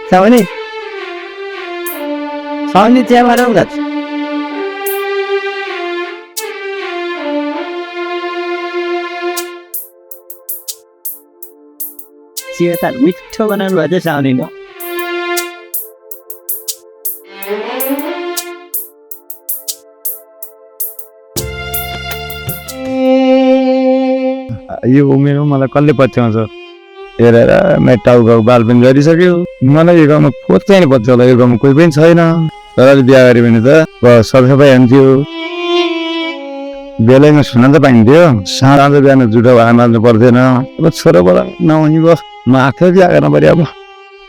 सावनी सावनी चिया मारौँ न चिया त मिठो बनाउनु भएको छ साउनी न यो उमेरमा मलाई कसले पछ्याउँछ हेरेर मेरो टाउको बाल पनि गरिसक्यो मलाई यो गाउँमा को चाहिँ पछ्याउला यो गाउँमा कोही पनि छैन तर बिहा गऱ्यो भने त सरसफाइ हुन्थ्यो बेलैमा सुन त पाइन्थ्यो साँझ बिहान जुठो भाडा मार्नु पर्दैन अब छोराबाट नहुने भयो म आफै बिहा गर्न पर्यो अब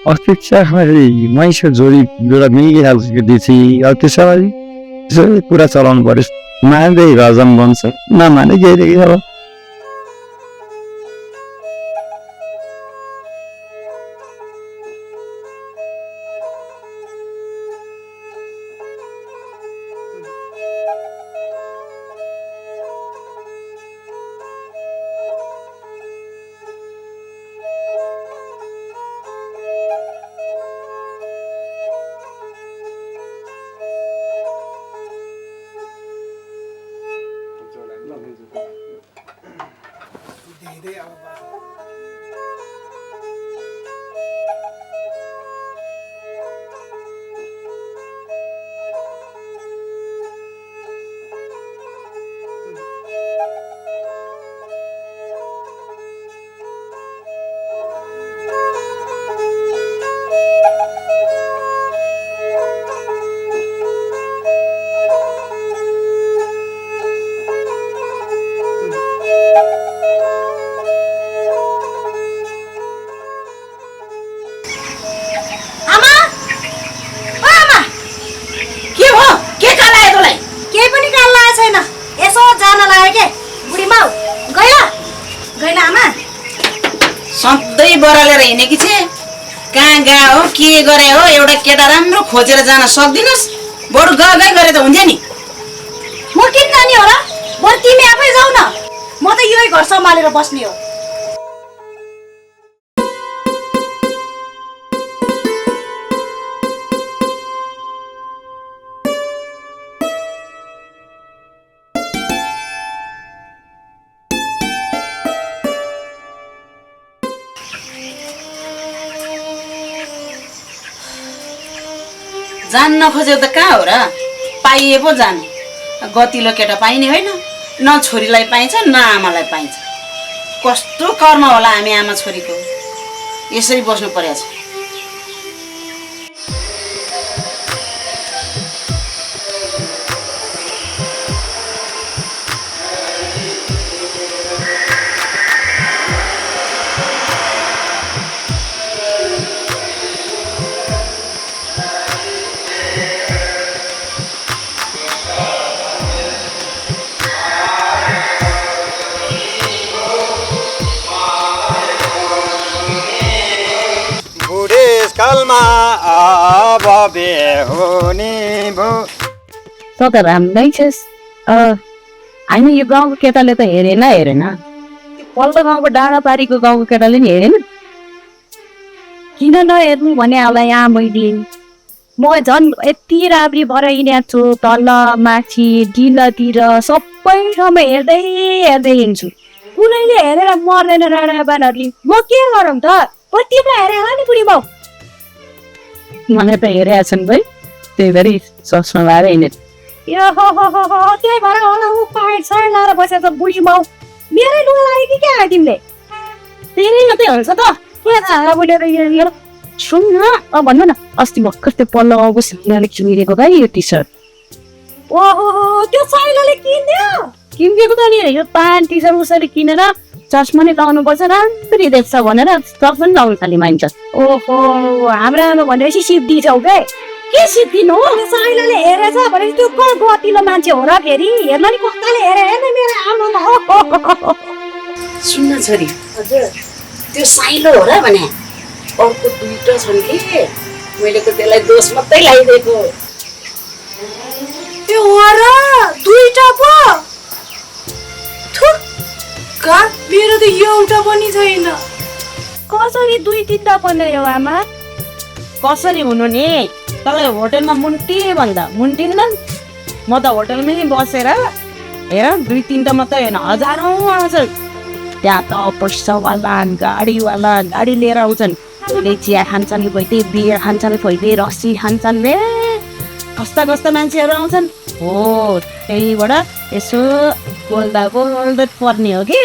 अस्ति चिया खाँदाखेरि मैसो जोडी एउटा मिलिहाल्छ दिदी अब त्यसो कुरा चलाउनु पर्यो मान्दै रजम बन्छ नमाने केही अब बरालेर हिँडेकी छे कहाँ गा हो के गरे हो एउटा केटा राम्रो खोजेर जान सक्दिनस् बरु गए गरे त हुन्थ्यो नि म किन जाने हो र बरु तिमी आफै जाऊ न म त यही घर सम्हालेर बस्ने हो जान नखोज्यो त कहाँ हो र पाइए पो जानु गतिलो केटा पाइने होइन न छोरीलाई पाइन्छ न आमालाई पाइन्छ कस्तो कर्म होला हामी आमा छोरीको यसरी बस्नु पर्या छ कालमा अब बेहुनी भो त त राम्रै छस् होइन यो गाउँको केटाले त हेरेन पल्लो गाउँको डाँडा पारीको गाउँको केटाले नि हेरेन किन नहेर्नु भने होला यहाँ मैले म झन् यति राम्री भएर हिँडेको छु तल माथि डिलतिर सबै ठाउँमा हेर्दै हिँड्छु कुनैले हेरेर मर्दैन डाँडा पारहरूले म के गरौँ त तिमीलाई हेरेर होला नि बुढी बाउ मलाई त हेरेका छन् भाइ त्यही भएर चस्मा लाएर हिँडेर त्यही भएर होला ऊ पाइट साइड लाएर बसेको बुढी बाउ मेरै लुगा लाग्यो कि क्या तिमीले तेरै मात्रै हुन्छ त के थाहा बुढेर सुन न भन्नु न अस्ति भर्खर त्यो पल्लो गाउँको सिलिनाले किनिदिएको भाइ यो टी सर्ट ओहो त्यो साइलाले किनिदिएको त नि यो प्यान्ट टी सर्ट उसरी किनेर चस्मा नि लाउनु पर्छ राम्ररी देख्छ भनेर सब पनि लाउनु थाली मान्छ ओहो हाम्रो आमा भनेपछि सिद्धि छौ के सिद्धिनु हो साइलाले हेरेछ भने त्यो को गतिलो मान्छे हो र फेरि हेर्न नि कताले हेरे हेर्न मेरो आमा सुन्न छोरी हजुर त्यो साइलो हो र भने अर्को दुईटा छन् कि मैले त त्यसलाई दोष मात्रै लगाइदिएको त्यो हो र दुईटा पो का मेरो त एउटा पनि छैन कसरी दुई तिनटा बनायो आमा कसरी हुनु नि तपाईँ होटलमा मुन्टी भन्दा मुन्टिन्न म त होटलमै बसेर हेर 2-3 त मात्रै होइन हजारौँ आउँछ त्यहाँ त पैसावाला गाडीवाला गाडी लिएर आउँछन् कहिले चिया खान्छन् कहिले बियर खान्छन् कहिले रक्सी खान्छन् रे कस्ता कस्ता मान्छेहरू आउँछन् हो त्यहीबाट यसो बोल्दा बोल्दै पर्ने हो कि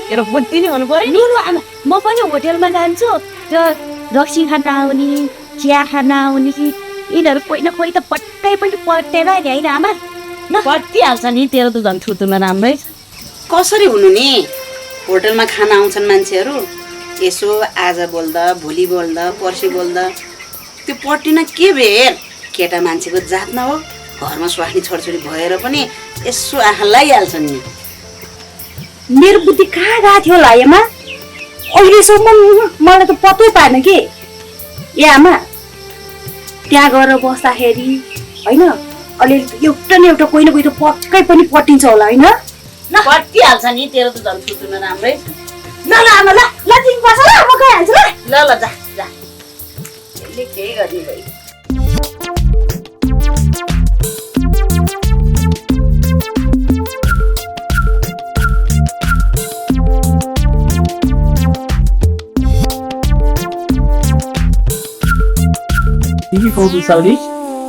मेरो बुद्धि नै हुनु पर्यो मेरो आमा म पनि होटलमा जान्छु त्यो रक्सी खान आउने चिया खान आउने यिनीहरू कोही न कोही त पट्टै पनि पटेर नि होइन आमा पटिहाल्छ नि तेरो त झन् थुतुमा राम्रै कसरी हुनु नि होटलमा खाना आउँछन् मान्छेहरू यसो आज बोल्दा भोलि बोल्दा पर्सि बोल्दा त्यो पट्टिन के भेर केटा मान्छेको जात न हो घरमा स्वास्नी छोरछोरी भएर पनि यसो आँखा लगाइहाल्छ नि मेरो बुद्धि कहाँ गएको थियो होला एमा अहिलेसम्म मलाई त पत्तै पाएन कि ए आमा त्यहाँ गएर बस्दाखेरि होइन अलिअलि एउटा न एउटा कोही न कोही त पक्कै पनि पटिन्छ होला होइन पटिहाल्छ नि तेरो त झन् छुट्टुमा राम्रै ल ल आमा ल ल तिमी बस ल म गइहाल्छु ल ल ल जा जा यसले केही गर्ने भयो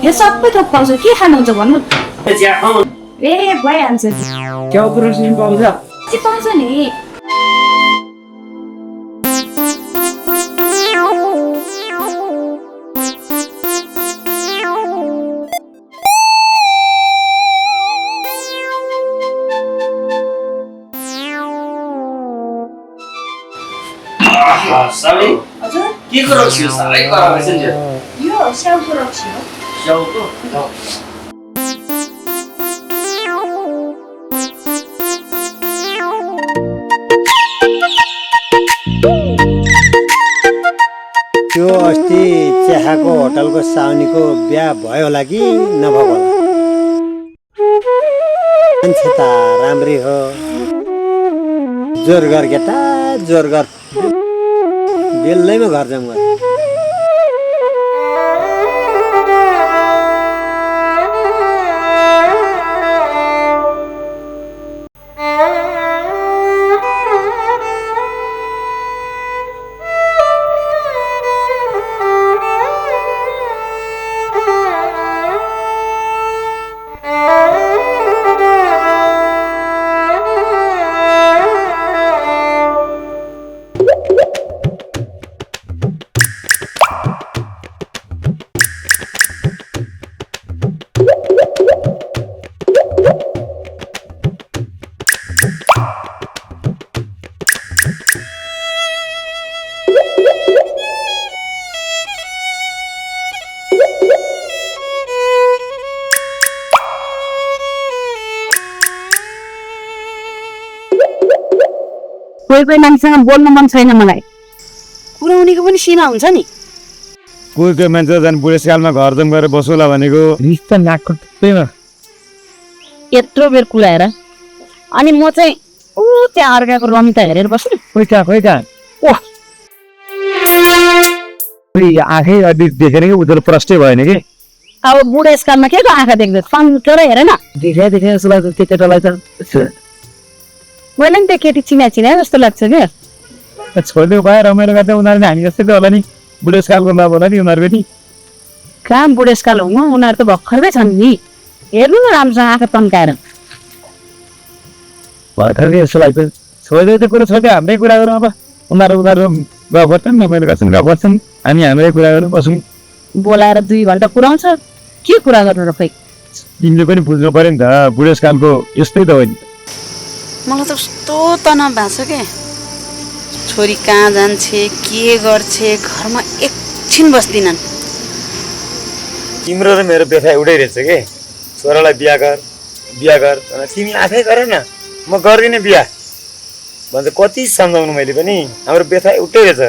यो सबै थोक पाउँछ के खानुहुन्छ भन्नु ए भइहाल्छ के पाउँछ नि हजुर के को रक्सी हो साह्रै कराएछ नि यो स्याउको रक्सी हो स्याउको त्यो अस्ति चियाको होटलको साउनीको बिहा भयो होला कि नभएको होला मान्छे त राम्रै हो जोर गर केटा जोर गर बेलैमा घर जाउँ गरे कोही कोही मान्छेसँग बोल्नु मन छैन मलाई कुराउनेको पनि सिना हुन्छ नि कोही कोही मान्छे झन् बुढेसकालमा घर जाउँ गएर बसौला भनेको रिस्ता नाकको टुप्पैमा यत्रो बेर कुराएर अनि म चाहिँ ऊ त्यहाँ अर्काको रमिता हेरेर बस्छु खोइ कहाँ ओह आँखै अलि देखेन कि उनीहरू प्रष्टै भएन कि अब बुढेसकालमा के को आँखा देख्दै सन्केर हेरेन देखा जस्तो लाग्छ त्यो केटालाई त मैले नि त्यो केटी चिना जस्तो लाग्छ क्या छोड्दै भयो रमाइलो गर्दा उनीहरूले हामी जस्तै त होला नि बुढेसकालको लाभ होला नि उनीहरूको नि कहाँ बुढेसकाल हुनु उनीहरू त भर्खरकै छन् नि हेर्नु न राम्रोसँग आँखा तन्काएर भर्खरकै जस्तो लाग्छ छोड्दै त्यो कुरो छोड्दै हाम्रै कुरा गरौँ अब उनीहरू गफ गर्छन् रमाइलो गर्छन् गफ गर्छन् हामी हाम्रै कुरा गरेर बसौँ बोलाएर 2 घन्टा कुराउँछ के कुरा गर्नु र खै तिमीले पनि बुझ्नु पर्यो नि त बुढेसकालको यस्तै त हो नि मलाई त कस्तो तनाव भएको छ के छोरी कहाँ जान्छे के गर्छे घरमा एकछिन बस्दिनन् तिम्रो र मेरो व्यथा एउटै रहेछ के छोरालाई बिहा गर तिमी आफै गर न म गर्दिनँ बिहा भन्छ कति सम्झाउनु मैले पनि हाम्रो व्यथा एउटै रहेछ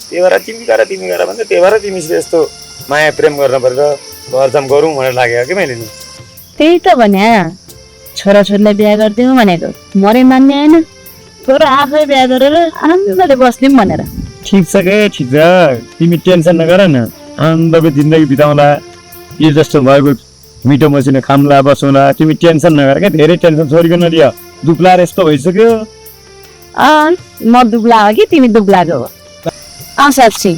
त्यही भएर तिमी गर भन्छ त्यही भएर तिमीसित यस्तो माया प्रेम गर्न पर्छ घरजाम गरौँ भनेर लाग्यो कि मैले नि त्यही त भने छोराछोरीलाई बिहा गरिदिउँ भनेको मरे मान्ने होइन छोरा आफै बिहा गरेर आनन्दले बस्दिउँ भनेर ठिक छ के ठिक छ तिमी टेन्सन नगर न आनन्दको जिन्दगी बिताउँला यो जस्तो भएको मिठो मसिनो खाम्ला बसौँला तिमी टेन्सन नगर क्या धेरै टेन्सन छोरीको नलियो दुप्लाएर यस्तो भइसक्यो म दुब्ला हो कि तिमी दुब्लाको हो साँच्ची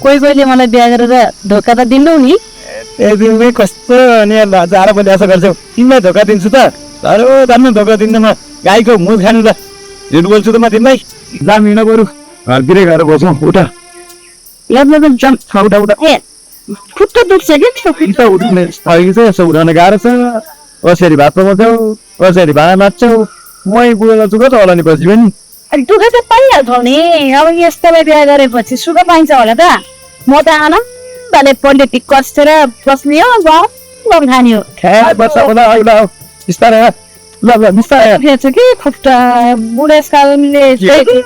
कोही कोहीले मलाई बिहा गरेर धोका त दिनु नि तिमी कस्तो अनि जाडो पनि आशा गर्छौ तिमीलाई धोका दिन्छु त साह्रो जान्नु धोका दिँदैन गाईको मुख खानु त हिँड बोल्छु त म तिमीलाई जाम हिँड बरु घरतिरै गएर बसौँ उठ उठा उठा ए खुट्टा दुख्छ कि त उठ्ने अघि चाहिँ यसो उठाउन गाह्रो छ कसरी भात पकाउँछौ कसरी भाँडा माझ्छौ मै बुढो छु कता होला नि पछि पनि दुःख त पाइहाल्छौ नि अब यस्तोलाई बिहा गरेपछि सुख पाइन्छ होला त म त आनन्दले पोलिटिक कसेर बस्ने हो गफ खाने हो बस्छ होला आउला बिस्तारै ल ल बिस्तारै फेर्छ कि खुट्टा बुढेसकालले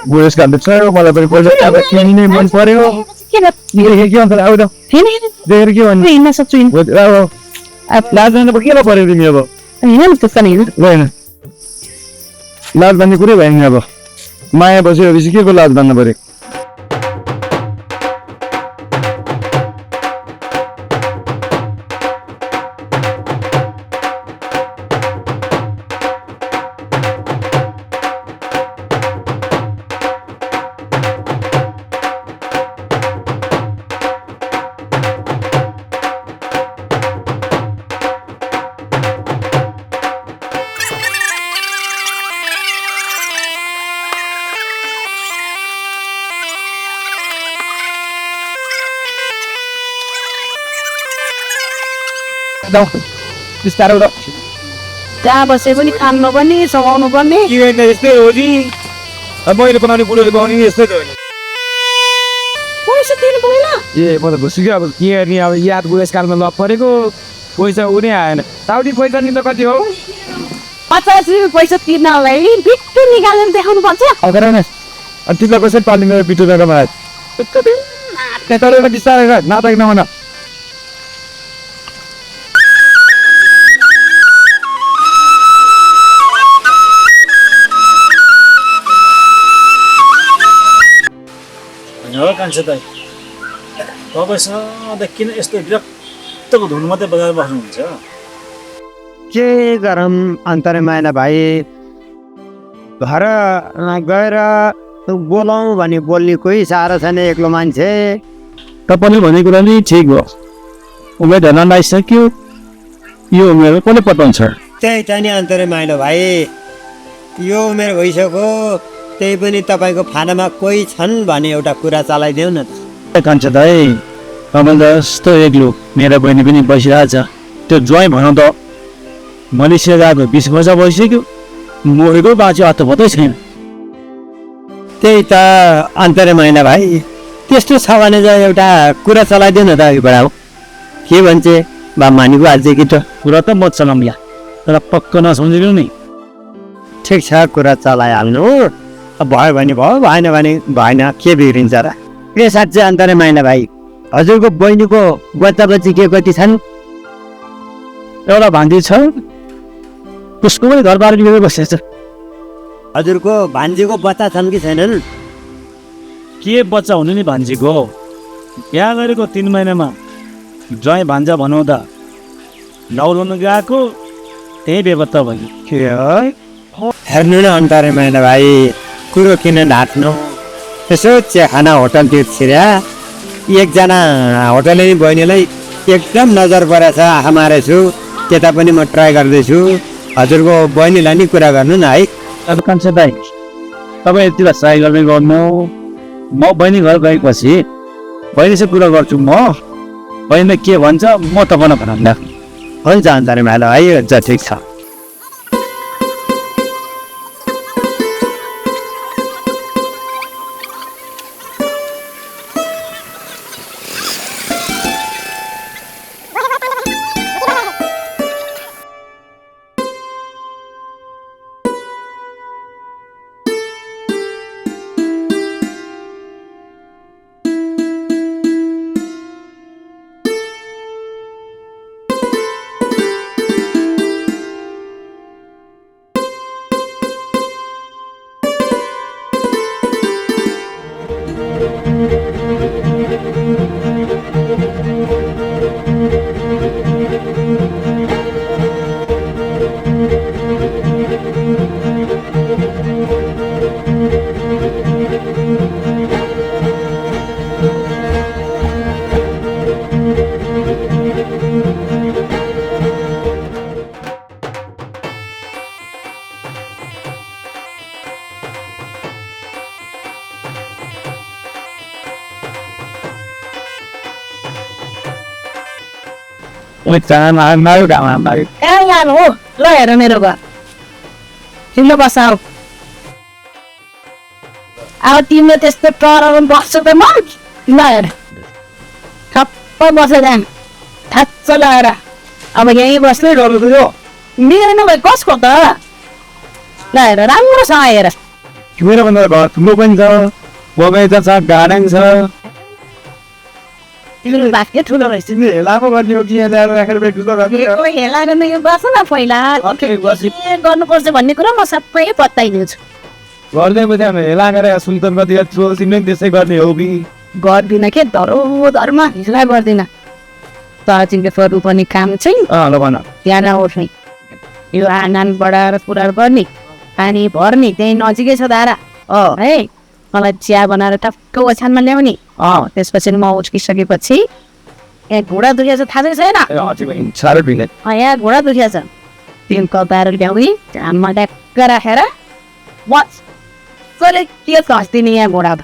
बुढेसकालले छ मलाई पनि पैसा अब किनी नै मन पर्यो किन के भन्छ आउ त देखेर के भन्नु हिँड्न सक्छु लाज जानु के पर्यो तिमी अब हिँड नि त्यस्तो हिँड होइन लाज भन्ने कुरै भयो नि अब माया बसेपछि के को लाज भन्नु पर्यो बिस्तारै उठ जहाँ बसे पनि खानु पर्ने सघाउनु पर्ने के होइन यस्तै हो नि मैले बनाउने बुढोले बनाउने यस्तै त हो नि पैसा दिनु परेन ए म त भुसिक्यो अब के गर्ने अब याद बुढेसकालमा लप परेको पैसा उनी आएन ताउटी पैसा नि त कति हो 50 रुपियाँ पैसा तिर्नलाई बिट्टु निकालेर देखाउनु पर्छ अगर न अनि तिमीलाई कसरी पाल्ने मेरो पिटो जग्गामा त्यता बिस्तारै नाटक नहुन हो कान्छे दाइ तपाईँ सधैँ किन यस्तो विरक्तको धुन मात्रै बजाएर बस्नुहुन्छ के गरौँ अन्तरे माइला भाइ घर गएर बोलाउँ भने बोल्ने कोही साह्रो छैन एक्लो मान्छे तपाईँले भनेको कुरा नि ठिक हो उमेर ढल्न लागिसक्यो यो उमेरमा कसले पटाउँछ त्यही त नि अन्तरे माइलो भाइ यो उमेर भइसक्यो त्यही पनि तपाईँको फानामा कोही छन् भने एउटा कुरा चलाइदेऊ न कान्छ दाइ तपाईँ जस्तो एक्लो मेरो बहिनी पनि बसिरहेछ त्यो ज्वाइँ भनौँ त मलेसिया गएको 20 वर्ष भइसक्यो मरेको बाँच्यो अत्तो पत्तै छैन त्यही त अन्तरे महिना भाइ त्यस्तो छ भने चाहिँ एउटा कुरा चलाइदेऊ न त अघिबाट हो के भन्छ बा मानिको अझै कि त कुरा त म चलाउँला तर पक्क नसम्झिनु नि ठिक छ कुरा चलाइहाल्नु भयो भने भयो भएन भने भएन के बिग्रिन्छ र के साँच्चै अन्तरे महिना भाइ हजुरको बहिनीको बच्चा बच्ची के कति छन् एउटा भान्जी छ उसको पनि घरबार लिएर बसेछ हजुरको भान्जीको बच्चा छन् कि छैनन् के बच्चा हुनु नि भान्जीको बिहा गरेको 3 महिनामा ज्वाइँ भान्जा भनौँ त नौलाउनु गएको त्यही बेपत्ता भयो के हेर्नु न अन्तरे महिना भाइ कुरो किन ढाँट्नु यसो चिया खाना होटलतिर छिर्या एकजना होटले बहिनीलाई एकदम नजर परेछ आँखा मारेछु त्यता पनि म ट्राई गर्दैछु हजुरको बहिनीलाई नि कुरा गर्नु न है अब कान्छे दाइ तपाईँ यतिलाई ट्राई गर्दै गर्नु म बहिनी घर गएपछि बहिनीसँग कुरा गर्छु म बहिनीले के भन्छ म तपाईँलाई भनौँला हुन्छ अन्तरे महिना भाइ हुन्छ ठिक छ ओइ चाहना माग्यो ढामा माग्यो कहाँ लानु हो ल हेर मेरो घर तिम्रो बस आऊ अब तिम्रो त्यस्तो टरमा बस्छु त म ल हेर ठप्प बसेर जान थाच्च लगाएर अब यहीँ बस्ने डोल्नु मेरो नभए कसको त ल हेर राम्रोसँग हेर मेरो भन्दा घर ठुलो पनि छ बगैँचा छ गार्डन छ तिम्रो भाग्य ठुलो रहेछ तिमी हेलाको गर्ने हो कि यहाँ ल्याएर राखेर ठुलो गर्ने हो? हेला गर्ने यो बस न पहिला ओके, बसी। के गर्नुपर्छ भन्ने कुरा म सबै बताइदिन्छु गर्दै पछि हामी हेला गरेर सुन्तन कति तिमीले पनि त्यसै गर्ने हो कि गर्दिनँ के धर्म हिजोलाई गर्दिनँ तर तिमीले गर्नु पर्ने काम चाहिँ ल भन त्यहाँ नउठ्ने यो आनान बढाएर पुरा गर्ने पानी भर्ने त्यही नजिकै छ धारा है मलाई चिया बनाएर टक्क ओछ्यानमा ल्याउने त्यसपछि म उच्किसकेपछि यहाँ घुँडा दुखिया छ थाहा छैन साह्रो भिन्दै यहाँ घुँडा दुखिया छ तिन कपाएर ल्याउने घाममा ड्याक्क राखेर मजाले के खस्दिने यहाँ घुँडा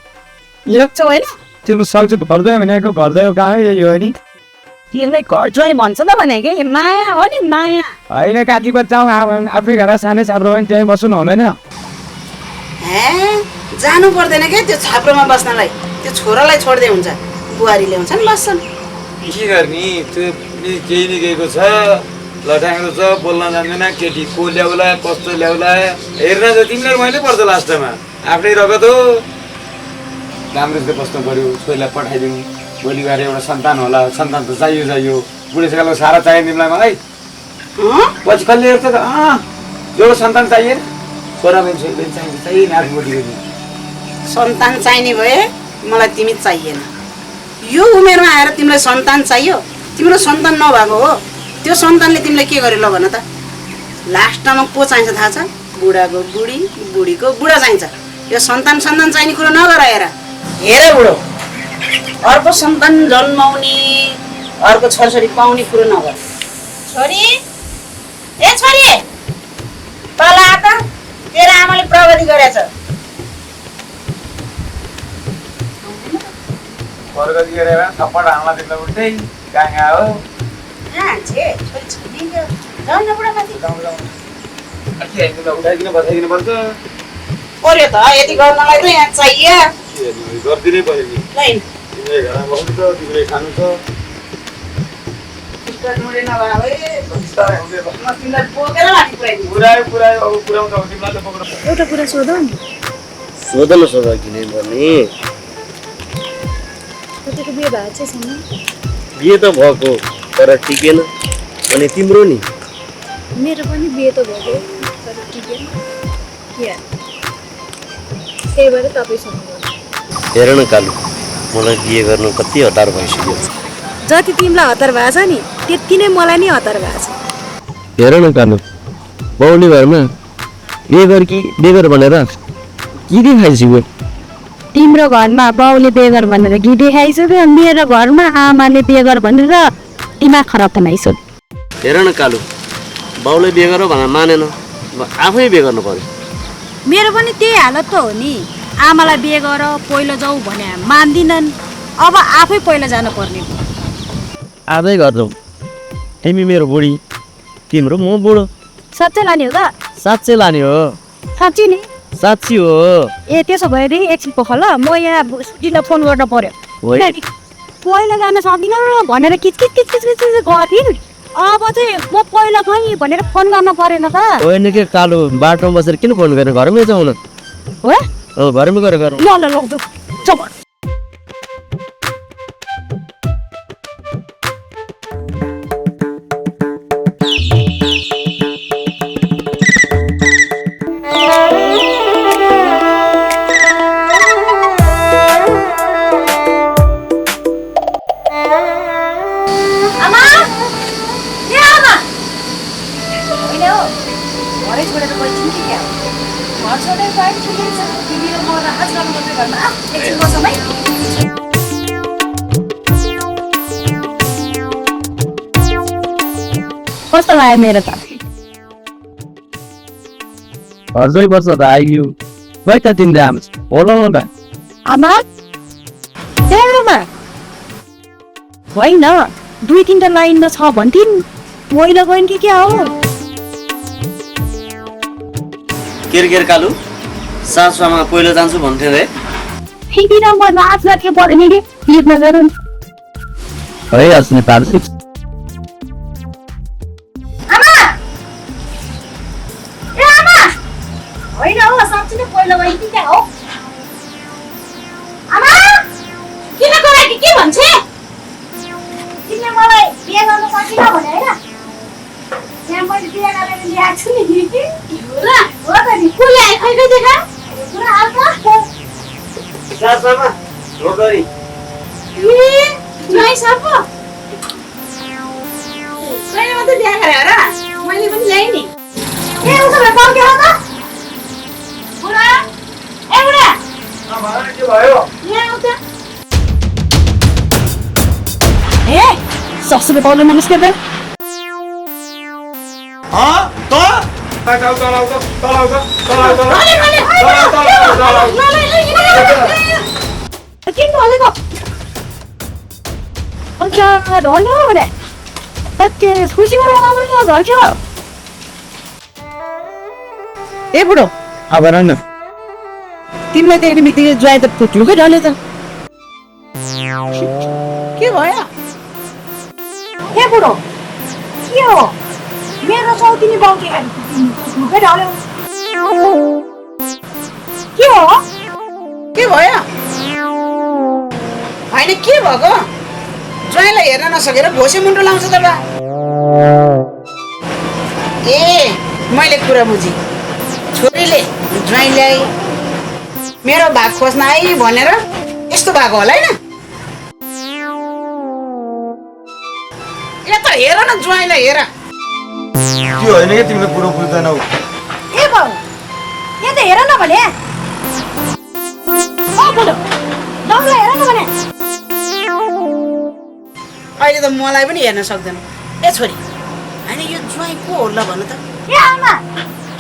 लेख्छौ होइन तिम्रो सक्छ घरदै भनेको घरदै कहाँ यही हो नि तिमीलाई घर जोइ भन्छ त भनेको माया हो नि माया होइन काकी बच्चा आफै घर सानै छाप्रो पनि त्यहीँ बस्नु हुँदैन जानु पर्दैन क्या त्यो छाप्रोमा बस्नलाई त्यो छोरालाई छोड्दै हुन्छ बुहारी ल्याउँछन् बस्छन् के गर्ने त्यो केही न केहीको छ लटाङ्गो छ बोल्न जान्दैन केटी को ल्याउला कस्तो ल्याउला हेर्न त तिमीलाई मैले पर्छ लास्टमा आफ्नै रगत हो राम्रोसित बस्नु पर्यो छोरीलाई पठाइदिउँ भोलि गएर एउटा सन्तान होला सन्तान त चाहियो बुढेसकालको सारा चाहियो तिमीलाई मलाई पछि कसले हेर्छ त एउटा सन्तान चाहियो छोरा पनि छोरी पनि चाहिन्छ चाहिने आफूपट्टिको सन्तान चाहिने भए मलाई तिमी चाहिएन यो उमेरमा आएर तिमीलाई सन्तान चाहियो तिम्रो सन्तान नभएको हो त्यो सन्तानले तिमीलाई के गर्यो ल भन त लास्टमा को चाहिन्छ थाहा छ बुढाको बुढी बुढीको बुढा चाहिन्छ यो सन्तान चाहिने कुरो नगर हेर बुढो अर्को सन्तान जन्माउने अर्को छोराछोरी पाउने कुरो नगर छोरी ए छोरी तल आ त तेरो आमाले प्रगति गरेछ प्रगति गरेर थप्पड हाल्न दिँदा उठ्दै गाँगा हो उठाइदिनु बसाइदिनु पर्छ पर्यो त यति गर्नलाई त यहाँ चाहियो गरिदिनै पर्यो नि तिमीले घरमा बस्नु छ तिमीले खानु छ एउटा कुरा सोधौँ सोध न सोध किन भने तपाईँको बिहे भएको चाहिँ छैन बिहे त भएको तर टिकेन अनि तिम्रो नि मेरो पनि बिहे त भएको तर टिकेन त्यही भएर तपाईँसँग हेर न कालु मलाई बिहे गर्नु कति हतार भइसक्यो जति तिमीलाई हतार भएको छ नि त्यति नै मलाई नि हतार भएको छ हेर न कालु बाउले घरमा बिहे गर भनेर के खाइसक्यो तिम्रो घरमा बाउले बिहे गर भनेर गिटी खाइसक्यो मेरो घरमा आमाले बिहे गर भनेर दिमाग खराब बनाइसक्यो हेर न कालु बाउले बिहे गर भनेर मानेन आफै बिहे गर्नु पर्यो मेरो पनि त्यही हालत त हो नि आमालाई बिहे गर पहिलो जाऊ भने मान्दिनन् अब आफै पहिला जानु पर्ने आजै गर्छौ तिमी मेरो बुढी तिम्रो म बुढो साँच्चै लाने हो त साँच्चै लाने हो साँच्ची नि साँच्ची हो ए त्यसो भए नि एकछिन पख ल म यहाँ सुटीलाई फोन गर्न पर्यो होइन पहिला जान सक्दिनँ भनेर किचकिच गर्थेँ अब चाहिँ म पहिला गएँ भनेर फोन गर्न परेन त होइन के कालो बाटोमा बसेर किन फोन गरेर घरमै जाउँ न हो घरमै गएर गरौँ ल ल ल चल कस्तो लाग्यो मेरो त हर्दै वर्ष त आइयो खै त तिमीले आमा होला त आमा त्यहाँमा होइन 2-3टा लाइनमा छ भन्थिन् मैला गइन् कि क्या हो केर कालु सासुआमा पहिलो जान्छु भन्थे रे फेरि म नाच लाग्यो पर्ने कि लिपमा गरौँ है अस्ने पार्छ आमा ए आमा होइन हो साँच्चै नै पहिलो गइन् कि क्या हो आमा किनको लागि के भन्छे तिमीले मलाई बिहे गर्न सकिन भने होइन यहाँ मैले बिहे गरेर ल्याएको छु नि र हो त नि को ल्याए खैले देखा पुरा हाल्छ सासुआमा हो गरी ज्वाइँ सापो कहिले मात्रै बिहा गरे र मैले पनि ल्याएँ नि ए उसो भए पाउ क्या हो त बुढा ए बुढा के भयो यहाँ आऊ त ए ससुले पाउनु नमस्कार त किन भनेको अन्त ढल्नु भने के खुसी गरेर आउनु झर्क्यो ए बुढो अब न तिमीलाई त एक बित्तिकै ज्वाइँ त फुट्लुकै ढले त के भयो ए बुढो के हो मेरो सौतिनी बाउके ढुकै ढल्यो के हो के भयो होइन के भएको ज्वाइँलाई हेर्न नसकेर भोसे मुन्टो लाउँछ त बा ए मैले कुरा बुझेँ छोरीले ज्वाइँ ल्याए मेरो भाग खोज्न आई भनेर यस्तो भएको होला होइन त हेर न ज्वाइँलाई हेर त्यो होइन कि तिमीले कुरो बुझ्दैनौ ए बाउ यहाँ त हेर न भने ओ बुढो दमलाई हेर न भने अहिले त मलाई पनि हेर्न सक्दैन ए छोरी होइन यो ज्वाइँ को होला भन त ए आमा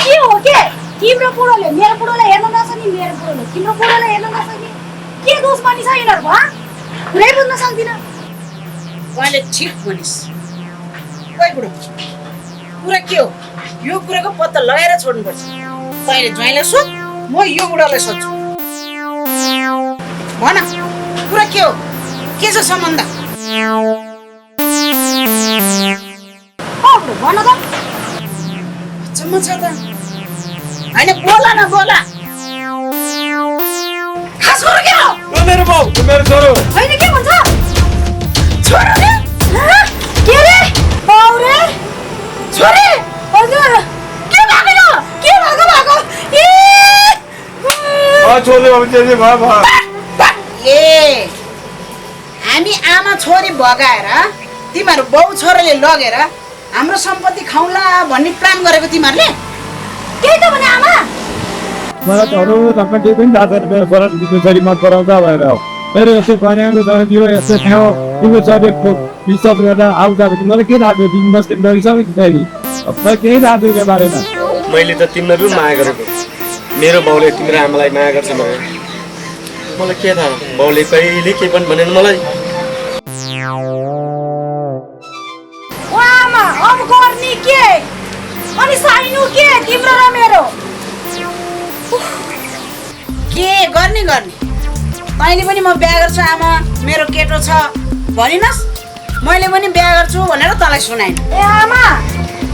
के हो के तिम्रो बुढोले मेरो बुढोलाई हेर्न नसक्ने मेरो बुढोले तिम्रो बुढोलाई हेर्न नसक्ने के दुश्मनी छ यिनीहरूको पुरै बुझ्न सक्दिनँ मैले ठिक भनिस् ओइ बुढो कुरा के हो यो कुराको पत्ता लगाएर छोड्नुपर्छ तैँले ज्वाइँलाई सोध म यो बुढालाई सोध्छु भन कुरा के हो के छ सम्बन्ध भन त अचम्म छ त होइन बोला न बोला खास कुरो के हो मेरो बाउ मेरो छोरो होइन के भन्छ छोरो रे के रे बाउ रे छोरी हजुर के भएको के भएको छोरी अब चाहिँ भयो ए हामी आमा छोरी भगाएर तिमीहरू बाउ छोराले लगेर हाम्रो सम्पत्ति खाउला भन्ने प्लान गरेको तिमीहरूले त्यही त भने आमा मलाई त अरू तपाईँ केही पनि थाहा छैन मेरो छोरा छोरी मन पराउँछ भनेर हो मेरो यस्तो कन्याको तर तिम्रो यस्तो ठाउँ तिम्रो छोरीको विश्वास गरेर आउँछ भने मलाई के थाहा थियो तिमी बस्ने डरिसक्यो कि फेरि मलाई केही थाहा थियो त्यो बारेमा मैले त तिमीलाई पनि माया गरेको मेरो बाउले तिम्रो आमालाई माया गर्छ भने मलाई के थाहा बाउले कहिले केही पनि भनेन मलाई आमा अब गर्ने के अनि साइनु के तिम्रो र मेरो के गर्ने गर्ने तैँले पनि म बिहा गर्छु आमा मेरो केटो छ भनिनस् मैले पनि बिहा गर्छु भनेर तँलाई सुनाएन ए आमा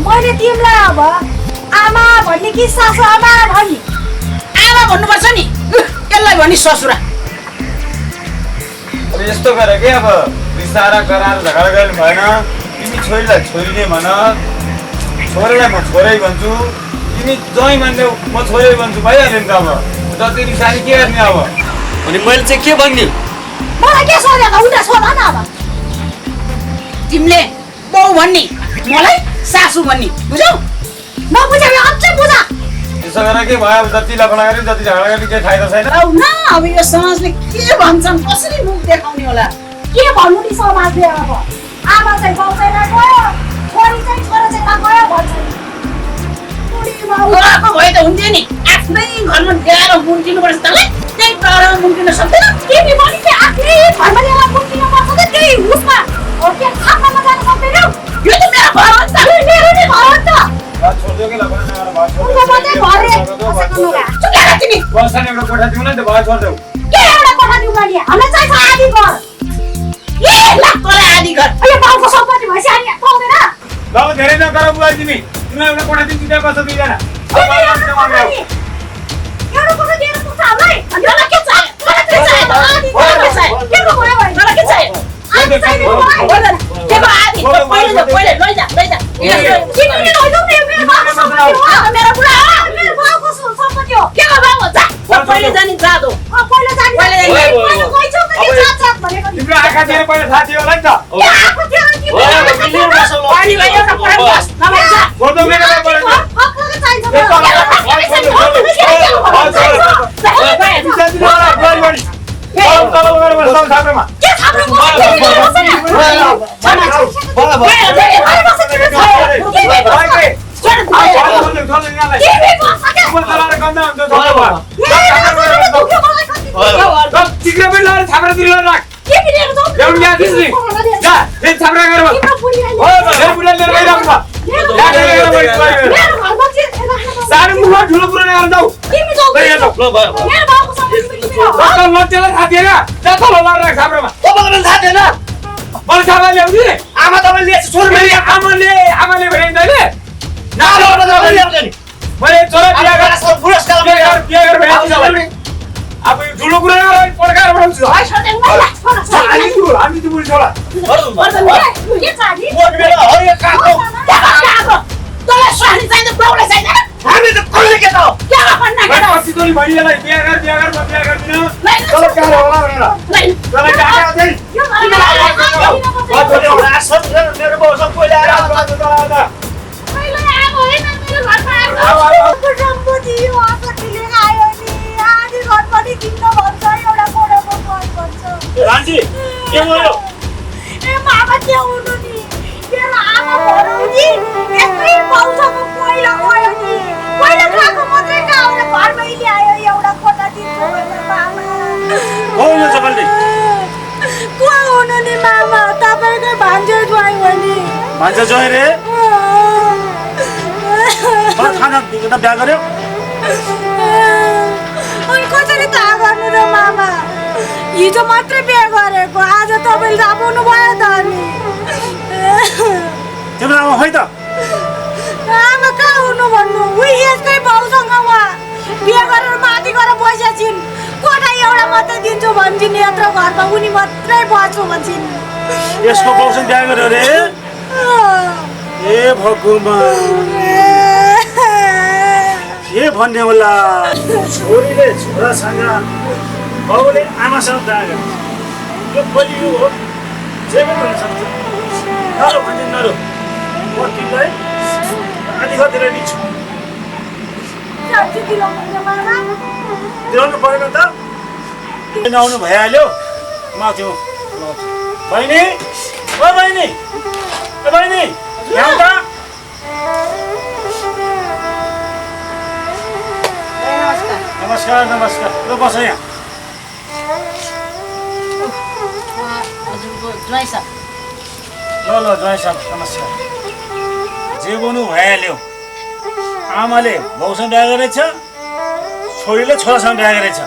मैले तिमीलाई अब आमा भन्ने कि सासु आमा भन्ने आमा भन्नुपर्छ नि यसलाई भनी ससुरा यस्तो गर के अब रिसाएर गराएर झगडा गर्ने भएन तिमी छोरीलाई छोरी नै भन छोरीलाई म छोरै भन्छु तिमी ज्वाइँ मान्यौ म छोरै भन्छु भइहाल्यो नि त अब जति रिसानी के गर्ने अब अनि मैले चाहिँ के भन्ने मलाई के सोधेको उल्टा सोध न अब तिमीले बाउ भन्ने मलाई सासु भन्ने बुझौ नबुझ्यो भने अझै बुझ त्यसो गरेर के भयो अब जति लफडा गऱ्यो जति झगडा गऱ्यो केही फाइदा छैन औ न अब यो समाजले के भन्छन् कसरी मुख देखाउने होला के भन्नु नि समाजले अब आमा चाहिँ बाउ चाहिँ गयो छोरी चाहिँ छोरा चाहिँ गयो भन्छ छोराको भए त हुन्थ्यो नि आफ्नै घरमा ल्याएर मुन्किनुपर्छ तँलाई त्यही प्रहरमा मुन्किन सक्दैन तिमी पनि आफ्नै घरमा ल्याएर मुन्किनु पर्छ त त्यही उसमा के थाहा बस्ने एउटा कोठा दिउँ न त भयो छोड्देऊ के एउटा कोठा दिउँ भने हामीलाई चाहिन्छ आधी घर ए ला तँलाई आधी घर अहिले बाउको सम्पत्ति भएपछि हामी पाउँदैन ल धेरै नगर बुवा तिमी तिमीलाई एउटा कोठा दिन्छु त्यहाँ बस्छ दुईजना एउटा कोठा दिएर पुग्छ हामीलाई हामीलाई के चाहियो मलाई के चाहियो आधी घर के चाहियो के को भयो भने मलाई के चाहियो आधी चाहियो बोल्दैन के को आधी पहिले लैजा तिमीले लैजाऊ न यो मेरो बाउको सम्पत्ति हो मेरो बुढा हो मेरो बाउको सम्पत्ति हो के को बाबु जा पहिले जानी जादो पहिला जाने पहिला जाने। पहिला गइछौ त के जात भनेको नि तिम्रो आँखा दिएर पहिला थाहा थियो होला नि त के आएको थियो नि पानी भयो एउटा कोठा बस नभए जा छोड्देऊ मेरो हकले चाहिन्छ के थाप्रो ठुलो कुरो नगर जाऊ मलाई थाहा ल्याउने आमा तपाईँले आमाले भने मैले छोरा बिहा गरेर अब ठुलो कुरा पड्काएर बनाउँछु हामी त बुढी छोरा हामी त कसले के त पछि तोरी भैयालाई बिहा गर म बिहा गर्दिन तल कहाँ होला भनेर तल कहाँ आउँदै मेरो बाउसँग पहिले आएर राजी के भयो मामा के हुनु नि मेरो आमा भरौनी एकै बाउसँग पहिला गयो नि पहिला खाएको मात्रै गाउँले घरमै ल्यायो एउटा कोठा दिन्छु भनेर मामा हो यो चपल्ले को हुनु नि मामा तपाईँकै भान्जे ज्वाइँ हो नि भान्जा जोइ रे खाना दिएको त बिहा गर्यो अनि कसरी थाहा गर्नु र मामा हिजो मात्रै बिहा गरेको आज तपाईँले थाहा पाउनु भयो त अनि तिम्रो आमा खै त आमा कहाँ हुनु भन्नु उही यसकै बाउसँग उहाँ बिहा गरेर माथि गएर बसेछिन् कोठा एउटा मात्रै दिन्छु भन्छन् यत्रो घरमा उनी मात्रै बस्छु भन्छन् यसको बाउसँग बिहा गर्यो रे ए भगवान के भन्ने होला छोरीले छोरासँग बाउले आमासँग बिहा गर्छ यो बलियो हो जे पनि हुन सक्छ नरो भन्छ नरो म तिमीलाई आधी घर दिएर दिन्छु दिलाउनु परेन त नआउनु भइहाल्यो म त्यो बहिनी ओ बहिनी ए बहिनी यहाँ त नमस्कार नमस्कार ल बस यहाँ ज्वाइँ साहब ल ज्वाइँ साहब नमस्कार जे बोल्नु भइहाल्यो आमाले बाउसँग बिहा गरेछ छोरीले छोरासँग बिहा गरेछ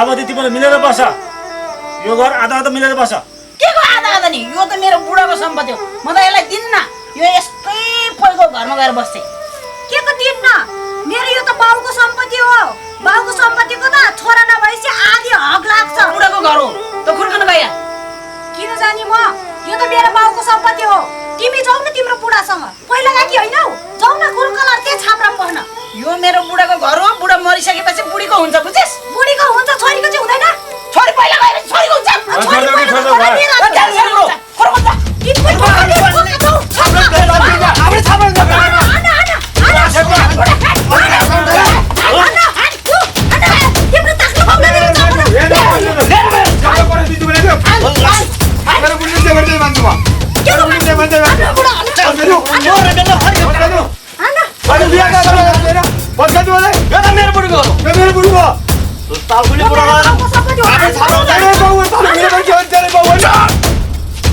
अब तिमीले मिलेर बस यो घर आधा आधा मिलेर बस के को आधा नि यो त मेरो बुढाको सम्पत्ति हो म त यसलाई दिन्न यो यसकै पहिलो घरमा गएर बस्थे के को दिन्न मेरो यो त बाउको सम्पत्ति हो बाउको सम्पत्तिको त छोरा नभएपछि आधी हक लाग्छ बुढाको घर हो त खुर्कन गया किन जानी म यो त मेरो बाउको सम्पत्ति हो तिमी जाऊ न तिम्रो बुढासँग पहिला लागि होइन हौ जाऊ न गुरुकलर के छाप्राम बस्न यो मेरो बुढाको घर हो बुढा मरिसकेपछि बुढीको हुन्छ बुझिस बुढीको हुन्छ छोरीको चाहिँ हुँदैन छोरी पहिला गएर छोरीको हुन्छ मेरो बुढीको